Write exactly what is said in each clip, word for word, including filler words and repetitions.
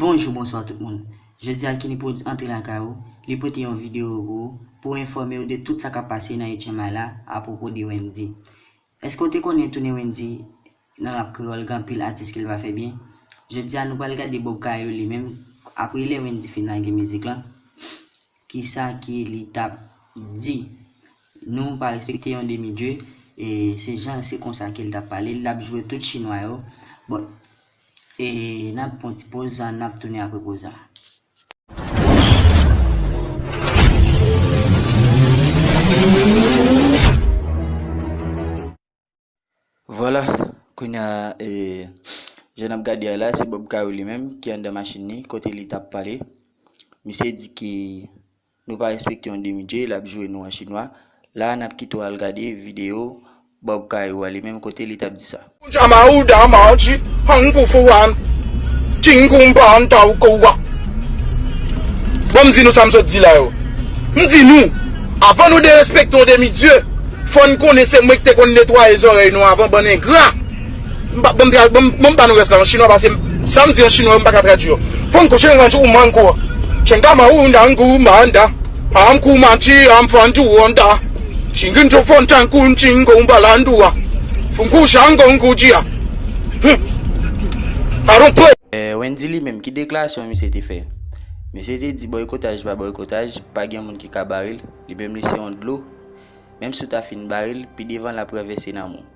Bonjou, bonswa tout moun. Jodi a Kenny Prodz antre lakay ou, li pote yon videyo pou ou, pou enfòme w de tout sa k ap pase nan H M I la apwopo de Wendyy. Èske w te konnen tounen Wendyy nan rap kreyòl gen anpil atis ke l pa fè byen? Jodi a nou pral gade Bob Kayou li menm, apre lè Wendyy fin lage mizik lan, kisa ke li t ap di. Nou pa respekte yon demi dye, e se jan, se konsa ke l t ap pale, l ap jwe tout chinwa yo. Bon, e n ap pran ti poz, n ap tounen apre poz la. Vwala, kounye a, e, jan n ap gade a la, se Bob Kayou li menm ki anndan machin li, kote li t ap pale. Misye di ke nou pa respekte yon demi dye, l ap joure nou an chinwa. La a, n ap kite w al gade videyo Bob Kayou a li menm, kote li t ap di sa. Jama uda maji, hangu fuan, jingumbanta ukowa. Bon, m di nou sa m sot di la yo. M di nou, avan nou derespekte yon demi dye, fò n konnen se mwen ki te konn netwaye zòrèy nou avan, bann engra. M pa, ban m, ban m, ban m ba nou rès la an chinwa, paske sa m di an chinwa yo, m pa ka tradui yo. Fò n kouche nan jou manko. Chenga ma unda ngu manda. Am kumanchi, am fanju onda. Chinginjo fontan kun chingo umbalandua. Fungu shango ngudia. Hmm. I don't play. Eh, Wendyy li menm, ki deklarasyon misye te fè? Misye te di bòykotaj pa bòykotaj, pa gen moun ki ka bare l. Li menm li se yon dlo. Menm si w ta fin bare l, pi devan l ap ranvèse nan men w.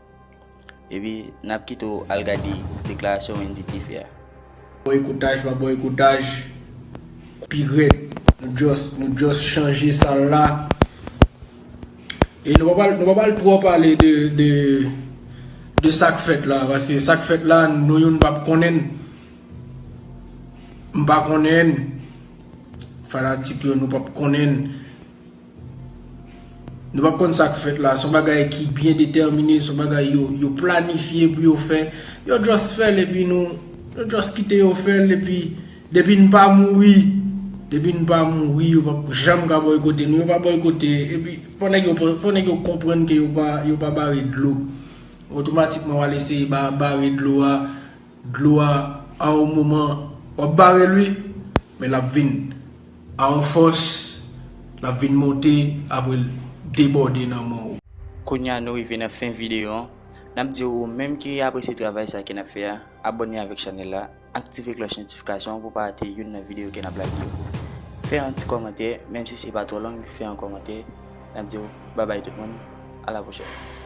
Epi, n ap kite w al gade deklarasyon Wendyy te fè a. Bòykotaj pa bòykotaj, pi rèd. Nou just, nou just chanje sal la. E nou pa pral, nou pa pral twò pale de, de, de sa k fèt la, paske sa k fèt la, nou youn p ap konnen l. M pa konnen l. Fanatik yo, nou p ap konnen l. Nou p ap konn sa k fèt la. Se yon bagay ki byen detèmine, se yon bagay yo, yo planifye pou yo fè. Yo just fè l epi nou, yo just kite yo fè l epi depi n pa mouri, depi n pa mouri, yo p ap janm ka bòykote nou. Yo pa bòykote, epi fò nèg yo, fò nèg yo konprann ke yo pa, yo pa bare dlo. Otomatikman, w al eseye ba, bare dlo a. Dlo a, a yon moman, w ap bare l wi, men l ap vin a yon fòs, l ap vin monte, apre l debòde nan men w. Kounye a, nou rive nan fen videyo an. N ap di w, ou menm ki apresye travay sa ke n ap fè a, abòne avèk chanèl la, aktive klòch notifikasyon pou w pa rate youn nan videyo ke n ap lage yo. Fè yon ti kòmantè, menm si se pa twò long, fè yon kòmantè. N ap di w, babay tout moun, a la pwochèn.